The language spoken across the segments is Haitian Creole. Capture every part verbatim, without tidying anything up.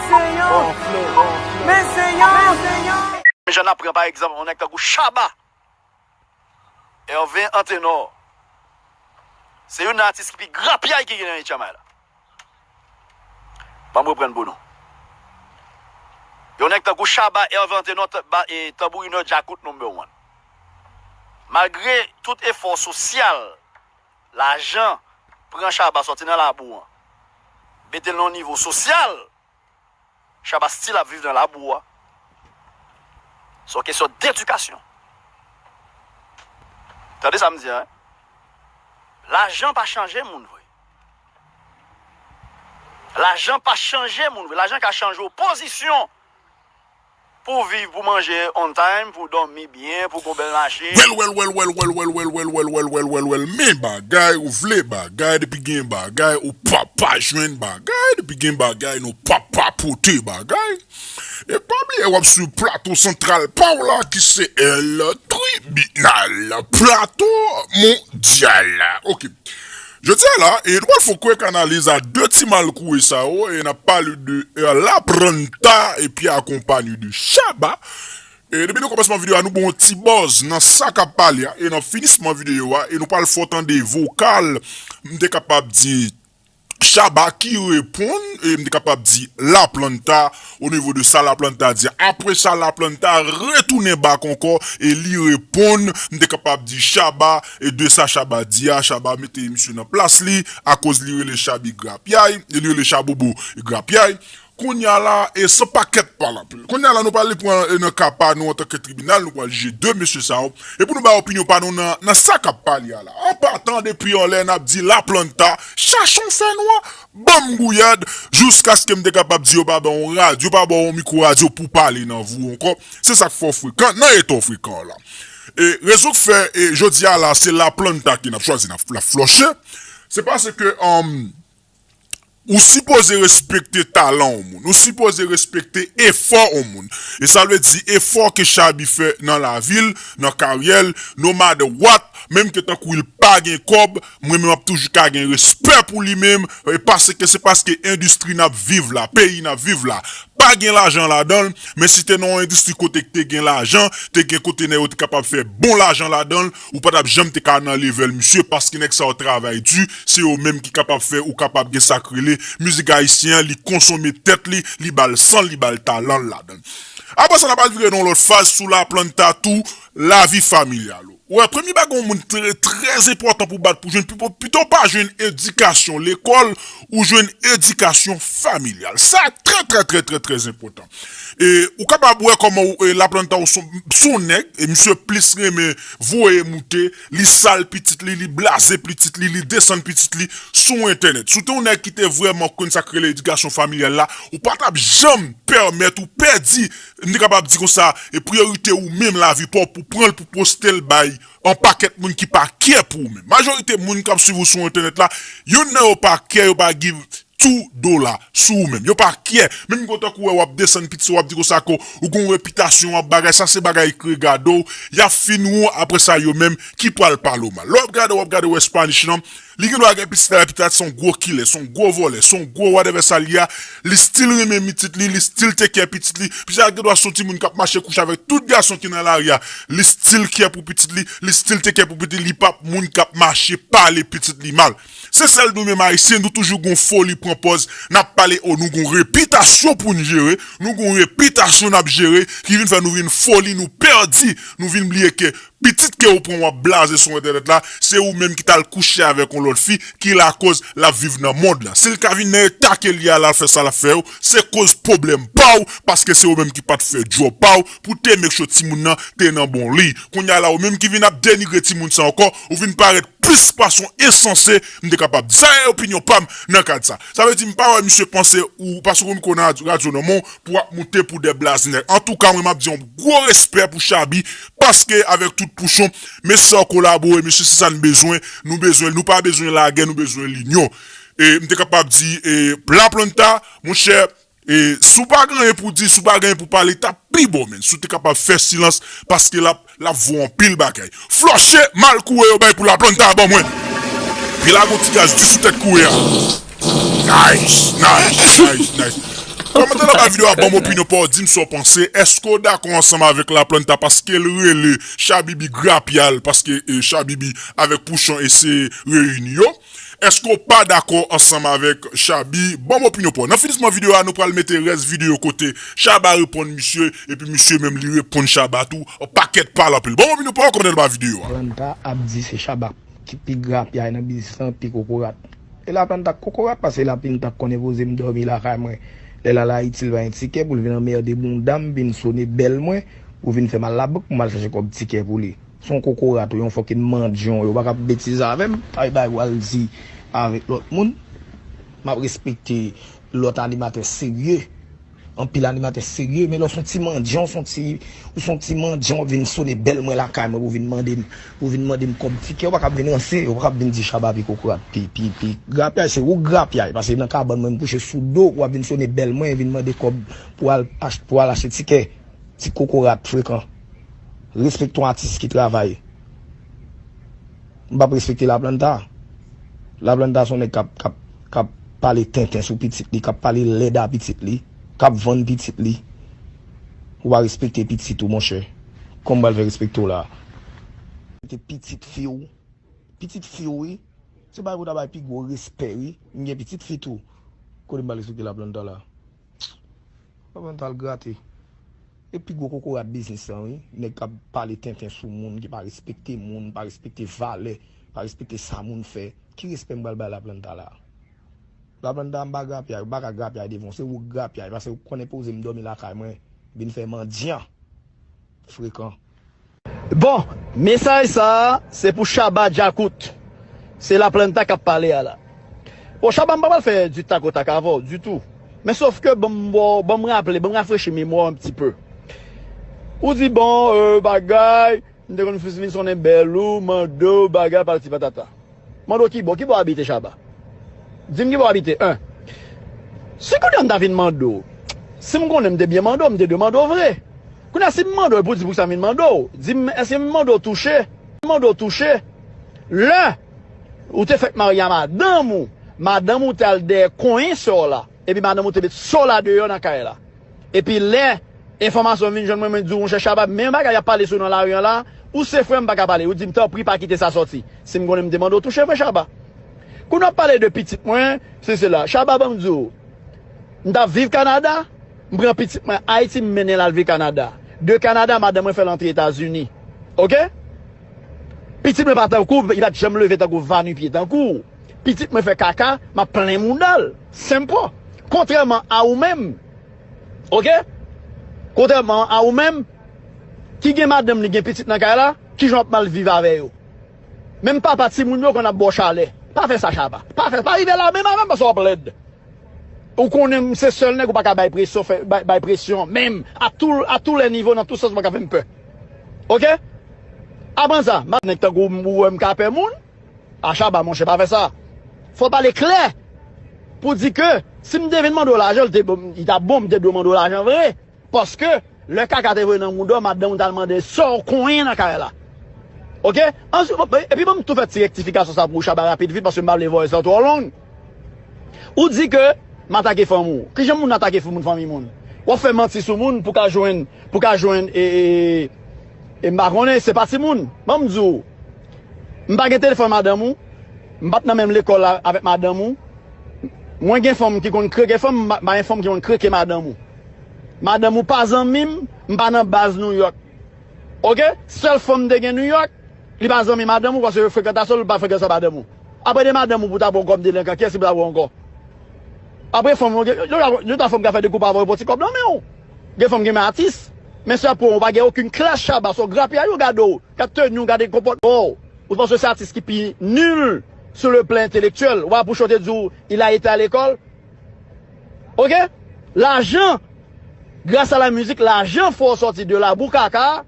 Senyè, men Senyè, men Senyè. Men jan n ap pran pa egzanp yon nèg tankou Shabba, Hervé Antenor. Se youn nan atis ki pi grapyay ki gen nan H M I la. Ban m reprann pou nou. Yon nèg tankou Shabba, Hervé Antenor, t-, ba, e, tanbourinè djakout number one. Malgre tout efò sosyal, lajan pran Shabba sòti nan labou an, mete l nan yon nivo sosyal, Shabba still ap viv nan labou a. Se yon kesyon dedikasyon. Tande sa m di a, wi. Lajan pa chanje moun vre. Lajan pa chanje moun vre. Lajan ka chanje w pozisyon pou w viv, pou w manje on time, pou w dòmi byen, pou w gen yon bèl machin. Well, well, well, well, well, well, well, well, well, well, well, well, well, well, men bagay, ou vle bagay, depi gen bagay, ou pa pa jwenn bagay, depi gen bagay, nou pa pa pote bagay. E pa bliye, w ap swiv plato santral pa w la, ki se El Tribinal, plato mondyal. Ok. Jodi a la, e nou pral fè yon kwèk analiz a de ti malkoure sa yo, e n ap pale de, e, La Planta, epi akonpanye de Shabba. E depi nan kòmansman videyo a, nou ba w yon ti buzz nan sa k ap pale a, e nan finisman videyo a, e nou pral fè w tande vokal, m te kapab di, Shabba ki reponn, e m te kapab di La Planta, o nivo de sa La Planta di. Apre sa, La Planta retounen back ankò, e li reponn, m te kapab di Shabba, e de sa Shabba di a, Shabba mete misye nan plas li, akoz li rele Shabby grapyay, e li rele Shabobo grapyay. Kounye a la, e san pakèt pale anpil. Kounye a la, nou pral pran, e, nan ka pa nou antanke tribinal, nou pral jije de mesye sa yo. E pou nou bay opinyon pa nou nan, nan sa k ap pale a la. An patan depi anlè n ap di La Planta, chache yon fènwa, ban m gouyad, jiskaske m te kapab di yo pa ba w yon radyo, yo pa ba w yon mikwo radyo pou w pale nan vi w ankò. Se sa k fè w frekan, nan eta w frekan an la. E rezon k fè, e jodi a la, se La Planta ke n ap chwazi, n ap, n ap flòche. Se paske, um, ou sipoze respekte talan yon moun. Ou sipoze respekte efò yon moun. E sa vle di efò ke Shabby fè nan lavi l, nan karyè l, no matter what, menm ke tankou l pa gen kòb, mwen menm m ap toujou ka gen respè pou li menm, e paske se paske endistri n ap viv la, peyi n ap viv la, pa gen lajan ladan l, men si te nan yon endistri kote k te gen lajan, te gen kote nèg yo te kapab fè bon lajan ladan l, ou pa t ap janm te ka nan level misye, paske nèg sa yo travay di, se yo menm ki kapab fè ou kapab gen sa k rele mizik ayisyen an, li konsome tèt li, li ba l san l, li ba l talan l ladan l. Apre sa, n ap al vire nan yon lòt faz sou La Planta tou, lavi familyal ou. Ou wè, premye bagay yon moun trè, trè enpòtan pou bat pou jwenn, pito, pito w pa jwenn edikasyon lekòl, ou jwenn edikasyon familyal. Sa trè, trè, trè, trè, trè enpòtan. E ou kapab wè kòman ou, e, La Planta ou son, son nèg, e misye plis renmen voye moute, li sal pitit li, li blaze pitit li, li desann pitit li sou entènèt. Si w te yon nèg ki te vrèman konn sa k rele edikasyon familyal la, ou pa t ap janm pèmèt ou pèdi, m te kapab di konsa, e priyorite ou menm lavi pa w pou pran l pou poste l bay yon pakèt moun ki pa care pou ou menm. Majorite moun k ap swiv ou sou entènèt la, youn nan yo pa care, yo pa give two dola sou ou menm. Yo pa care. Menm kontan kou wè w ap desann pitit w ap di konsa ke ou gen yon repitasyon, w ap bagay, sa se bagay ki regade w. Y ap fin ou, apre sa yo menm ki pral pale w mal. Lè w ap gade, w ap gade, w wè Spanish lan, li gen dwa gen pitit la, pitit la se yon gwo kilè, se yon gwo vòlè, se yon gwo whatever sa li a. Li still renmen pitit li, li still take care pitit li. Pitit la gen dwa se yon timoun k ap mache kouche avèk tout gason ki nan lari a. Li still care pou pitit li, li still take care pou pitit li, li p ap moun k ap mache pale pitit li mal. Se sèl nou menm Ayisyen, nou toujou gon foli pran pòz, n ap pale, o, nou gon repitasyon pou n jere, nou gon repitasyon n ap jere, ki vin fè nou vin foli, nou pèdi, nou vin bliye ke pitit ke ou pran w ap blaze sou entènèt la, se ou menm ki t al kouche avèk yon lòt fi, ki lakoz l ap viv nan mond lan. Si l ka vin nan eta ke l ye a la, l fè sa l ap fè yo, se koz pwoblèm pa w, paske se ou menm ki pa t fè djòb pa w pou te make sure timoun nan te nan bon liy. Kounye a la, ou menm ki vin ap denigre timoun sa ankò, ou vin parèt plis pase yon ensanse, m te kapab di. Sa e opinyon pa m nan kad sa. Sa vle di, m pa wè misye panse ou, paske ou konn radyo, radyo nan men w, pou w ap moute pou dè blaze nèg. Antouka, mwen, m ap di yon gwo respè pou Shabby, paske avèk tout pouchon, mesye sa yo kolabore, mesye, se sa n bezwen, nou bezwen l, nou pa bezwen lagè, nou bezwen linyon. E m te kapab di, e, La Planta, monchè, e, si w pa gen anyen pou di, si w pa gen anyen pou pale, t ap pi bon, menn. Si w te kapab fè silans, paske l ap, l ap voye anpil bagay. Flòche, mal koure yo bay pou La Planta, ban mwen. Epi lage yon ti gaz di sou tèt koure a. Nice, nice, nice, nice. Kòmante anba videyo a, ban m opinyon pa w, di m sa w panse. Èske w dakò ansanm avèk Laplanta paske l rele Shabibi grapyay, paske, e, Shabibi avèk Pouchon e se reyini yo? Èske w pa dakò ansanm avèk Shabi? Ban m opinyon pa w. Nan finisman videyo a, nou pral mete rès videyo kote Shabba reponn misye, epi misye menm li reponn Shabba tou, yon pakèt pale anpil. Ban m opinyon pa w, kòmante anba videyo a. Laplanta ap di se Shabba ki pi grapyay nan biznis lan, pi kokorat. E Laplanta k kokorat, paske Laplanta k konnen poze m dòmi lakay mwen. Lè l al Ayiti, l pa gen tikè pou l vin anmède bounda m, vin sone bèl mwen, pou vin fè m al labank pou m al chache kòb tikè pou li. Se yon kokorat ou yon fucking mandyan, ou pa ka ap betize avè m. Ay bay, w al di avèk lòt moun. M ap respekte lòt animatè serye. Anpil animatè serye, men lè w se yon ti mandyan, w se yon ti, ou se yon ti mandyan, w ap vin sone bèl mwen lakay mwen pou vin mande m, pou vin mande m kòb tikè, ou pa ka ap vin ranse, ou pa ka ap vin di Shabba pi kokorat, pi, pi, pi grapyay, se ou grapyay, paske nan kabann mwen m kouche sou do, w ap vin sone bèl mwen, vin mande kòb pou al ach-, pou al achte tikè. Ti kokorat frekan. Respekte yon atis ki travay. M p ap respekte Laplanta. Laplanta se yon nèg k ap, k ap, k ap pale tenten sou pitit li, k ap pale lèd a pitit li, k ap vann pitit li. Ou pa respekte pitit ou, monchè. Kòman m pral fè respekte w la? Respekte pitit fi w. Pitit fi w, wi. Se bagay pou w ta bay pi gwo respè, wi. M gen pitit fi tou. Kote m pral respekte Laplanta la? Laplanta al grate. E pi gwo kokorat biznis lan, wi. Nèg k ap pale tenten sou moun, ki pa respekte moun, pa respekte valè, pa respekte sa moun fè. Ki respè m pral bay Laplanta la? Laplanta, m pa grapyay, ou pa ka grapyay devan w, se ou k grapyay, paske ou konnen poze m dòmi lakay mwen, vin fè mandyan. Frekan. Bon, mesaj sa a, se pou Shabba Djakout. Se Laplanta k ap pale a la. Bon, Shabba, m pa pral fè du tac au tac avè w ditou. Men sof ke, ban m, ban m raple, ban m rafrechi memwa w un petit peu. Ou di, bon, euh, bagay, m te konn vin sonnen bèl ou, mande w, bagay, patati patata. Mande w ki bò, ki bò w abite, Shabba? Di m ki bò w abite, en. Si kounye a m ta vin mande w, si m konnen m te byen mande w, m te dwe mande w vre. Kounye a, si m mande w, pou di pou sa m vin mande w, di m, èske m mande w touche? M mande w touche. Lè ou te fèk marye a madanm ou, madanm ou te al dèyè konyen sè w la, epi madanm ou te met sè w la deyò nan kay la. Epi lè enfòmasyon vin jwenn mwen, mwen di w, monchè Shabba, men yon bagay y ap pale sou w nan lari an la, ou se frè m, m pa ka pale. Ou di m, tanpri, pa kite sa sòti. Si m konnen m te mande w touche vre, Shabba. Kounye w ap pale de pitit mwen, se sela. Shabba, ban m di w, m t ap viv Kanada, m pran pitit mwen Ayiti, m mennen l al viv Kanada. De Kanada, madanm mwen fè l antre Etazini. Oke? Pitit mwen pa tankou w, li pa t janm leve tankou va nu pieds tankou w. Pitit mwen fè kaka, m ap plen mounda l. Senp. Kontrèman a ou menm, oke? Kontrèman a ou menm, ki gen madanm li, gen pitit nan kay la, kijan w ap mal viv avè yo? Menm papa timoun yo konn ap ba w chalè. Pa fè sa, Shabba. Pa fè, pa rive la menm avè m, paske w ap lèd. Ou konnen m se sèl nèg ou pa ka bay presyon, fè, bay, bay presyon, menm, à tous, à tous les niveaux, nan tout sans, ou pa ka fè m pè. Oke? Apre sa, m ap nèg tankou w, ou wè m ka pè moun? A, Shabba, monchè, pa fè sa. Fò w pale klè. Pou di ke, si m te vin mande w lajan, li te bon, li t ap bon, m te dwe mande w lajan vre. Paske, lè kaka te voye nan mounda w, madanm ou t al mande sè w konyen nan kay la. Oke? Answit, bon, epi ban m tou fè ti rektifikasyon sa pou Shabba rapid vit, paske m pa vle vòyè sa twò long. Ou di ke m atake fanmi w. Kijan moun atake moun fanmi moun? W ap fè manti sou moun pou ka jwenn, pou ka jwenn, e, e, e m pa konnen, se pa timoun. Ban m di w, m pa gen telefòn madanm ou, m pa t nan menm lekòl la avèk madanm ou. Mwen gen fanm ki konn kreke fanm, m pa, m pa gen fanm ki konn kreke madanm ou. Madanm ou pa zanmi m, m pa nan baz Nouyòk. Oke? Sèl fanm m te gen Nouyòk, li pa zanmi madanm ou, paske frekantasyon l pa frekans ak madanm ou. Apre de madanm ou pou ta pran kòm delenkan, kiyès ki pou ta pran ankò? Apre fanm, yo, yo, yo, yo ta fanm ka fè de koup avè w, pran ti kòb nan men w. Gen fanm gen men atis. Men se pou ou pa gen okenn klas, Shabba, se w grapyay yo gade w, gade teni w, gade konpòtman w. Ou panse se atis ki pi nil sur le plan intellectuel. Ou pa pou chante di w, il a été à l'école. Oke? Lajan, gras a la mizik, lajan fè w sòti de labou kaka,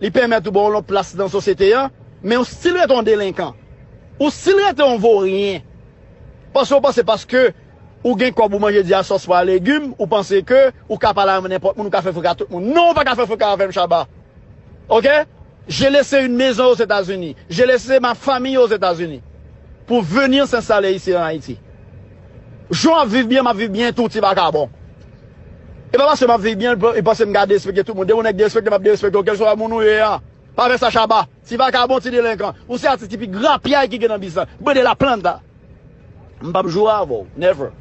li pèmèt ou ba w yon lòt plas nan sosyete an, men ou still rete yon delenkan. Ou still rete yon voryen. Paske ou panse, paske ou gen kòb ou manje di a sòs pwa legim, ou panse ke ou ka pale avè nenpòt moun, ou ka fè freka tout moun. Non, ou pa ka fè freka avè m, Shabba. Oke? J'ai laissé une maison aux États-Unis. J'ai laissé ma famille aux États-Unis pour venir s'installer ici en Haïti. Jan w ap viv byen, m ap viv byen tou, ti vakabon. E pa paske m ap viv byen, e paske m ka derespekte tout moun. Depi yon nèg derespekte m, ap derespekte w, kèlswa moun ou ye a. Pa fè sa, Shabba. Ti vakabon, ti delenkan. Ou se atis ki pi grapyay ki gen nan biznis la. Bande la planta. M p ap joure avè w. Never.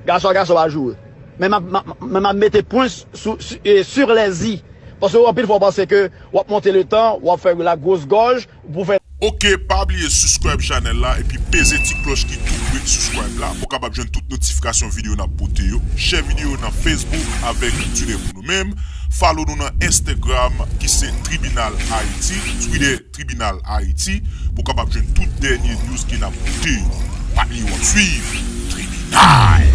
Gason a gason pa joure. Men m ap, m ap, men m ap mete pwen sou, sou, e, sur les i. Paske anpil fwa w panse ke w ap monte le tan, w ap fè la gros gòj, pou fè. Ok, pa bliye subscribe chanèl la epi peze ti klòch ki tou pre subscribe la pou w kapab jwenn tout notifikasyon videyo n ap pote yo. Share videyo nan Facebook avèk Twitter pou nou menm. Follow nou nan Instagram ki se Tribinal Ayiti, Twitter Tribinal Ayiti, pou w kapab jwenn tout dènye news ke n ap pote yo. Pa bliye w ap swiv Tribinal.